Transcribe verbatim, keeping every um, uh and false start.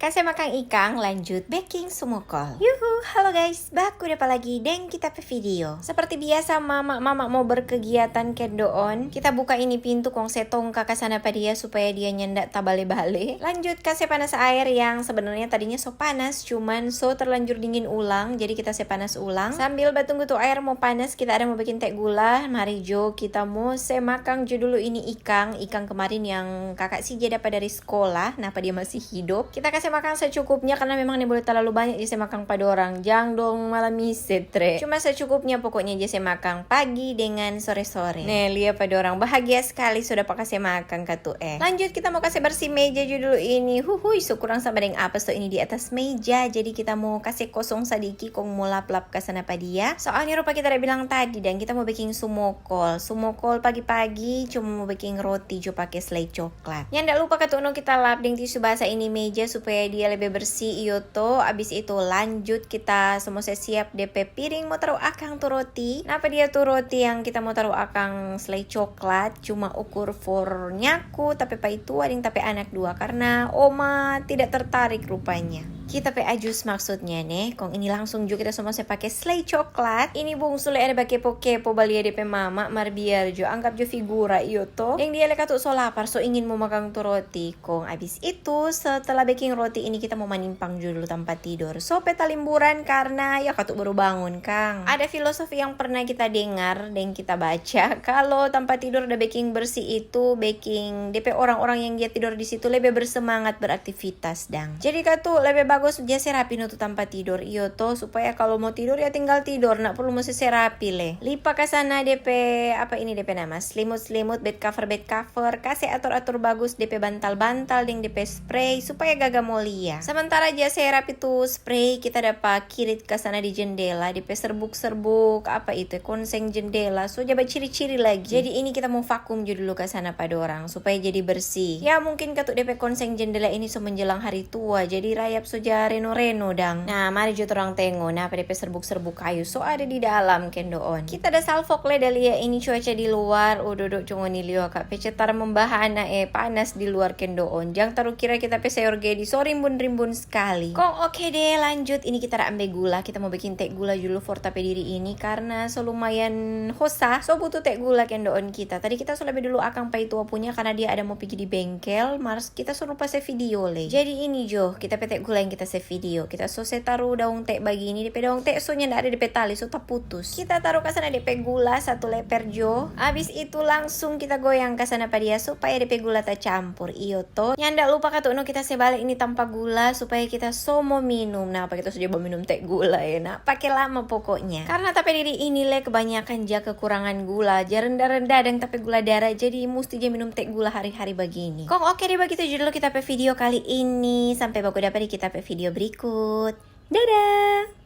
Kase makang ikang, lanjut beking sumokol. Yuhu, halo guys, baku dapa lagi deng kita pe video. Seperti biasa, mama-mama mo berkegiatan kendoon. Kita buka ini pintu kong se tongka ka sana pa dia supaya dia nyanda tabale-bale. Lanjut kase panas aer yang sebenarnya tadinya so panas, cuman so terlanjur dingin ulang, jadi kita se panas ulang. Sambil batunggu tu aer mo panas, kita ada mo bikin te gula. Mari jo, kita mo se makang jo dulu ini ikang. Ikang kemarin yang kaka si je dapa dari skolah, napa dia masih hidup. Kita kase makang secukupnya karena memang nimbole talalu banya je se makang pa dorang. Jang dong malamise tre. Cuma secukupnya pokoknya je se makang pagi dengan sore-sore. Ne, lia pa dorang bahagia skali so dapa kase makang katu, eh. Lanjut kita mo kase bersih meja jo dulu ini. Huhui, so kurang sama deng apa so ini di atas meja. Jadi kita mo kase kosong sadiki kong mo lap-lap ka sana pa dia. Soalnya rupa kita ada bilang tadi, dan kita mo biking sumokol. Sumokol pagi-pagi cuma mo biking roti jo pake selai coklat. Nyanda lupa katu no kita lap deng tisu basah ini meja supaya dia lebe bersih, iyo to. Abis itu lanjut kita so mo se siap de pe piring mo taru akang tu roti. Napa dia tu roti yang kita mo taru akang selai coklat, cuma ukur for nyaku, tapi paitua deng tapi anak dua, karena oma tidak tertarik rupanya. Kita pe ajus maksudnya ne, kong ini langsung jo kita so mo se pake selai coklat. Ini bungsu le ada bakepo-kepo balia de pe mama, mar biar jo, anggap jo figura, iyo to. Deng dia le katu so lapar, so ingin mo makang tu roti. Kong abis itu, setelah beking roti ini kita mo manimpang jo dulu tampa tidor. So pe talimburan karena ya katu baru bangun, kang. Ada filosofi yang pernah kita dengar deng kita baca, kalo tampa tidor da beking bersih itu beking de pe orang-orang yang dia tidor di situ lebe bersemangat beraktivitas. Dang. Jadi katu lebe bagus ja se rapi no tu tampa tidor, iyo to, supaya kalo mo tidor ya tinggal tidor, nda perlu mo se rapi le. Lipa ka sana de pe, apa ini de pe nama, selimut-selimut, bed cover, bed cover, kase atur-atur bagus de pe bantal-bantal deng de pe spray supaya gaga mo lia. Sementara ja se rapi tu spray, kita dapa kirit ka sana di jendela, de pe serbuk-serbuk, apa itu, konseng jendela, so ja baciri-ciri lagi. Jadi ini kita mo vakum jo dulu ka sana pa dorang supaya jadi bersih. Ya mungkin katu de pe konseng jendela ini so menjelang hari tua, jadi rayap so ja reno-reno dang. Nah, mari jo torang tengo, napa de pe serbuk-serbuk kayu so ada di dalam kendoon. Kita da salvok le da lia ini cuaca di luar, ododo co ngoni lio ka pe cetar membahana, eh, panas di luar kendoon. Jang taru kira kita pe sayor gedi so rimbun-rimbun skali. Kong oke deh, lanjut. Ini kita da ambe gula, kita mo bikin te gula dulu for ta pe diri ini karena so lumayan hosa, so butuh te gula kendoon kita. Tadi kita so lebe dulu akang paitua punya karena dia ada mo pigi di bengkel, mar kita so lupa se video le. Jadi ini jo, kita pe te gula yang kita se video. Kita so se taru daong te bagini, de pe daong te so nyanda ada de pe tali, so taputus. Kita taru ka sana de pe gula satu leper jo. Abis itu langsung kita goyang ka sana pa dia supaya de pe gula tacampur, iyo to. Nyanda lupa katu no kita se bale ini tampa gula supaya kita so mo minum. Napa kita so ja baminum te gula ya, nah, pake lama pokoknya. Karena ta pe diri ini le kebanyakan ja kekurangan gula, ja renda-renda deng ta pe gula dara, jadi musti ja minum te gula hari-hari bagini. Kong oke deh, bagitu jo dulu kita pe video kali ini. Sampe baku dapa di kita pe video berikut. Dadah!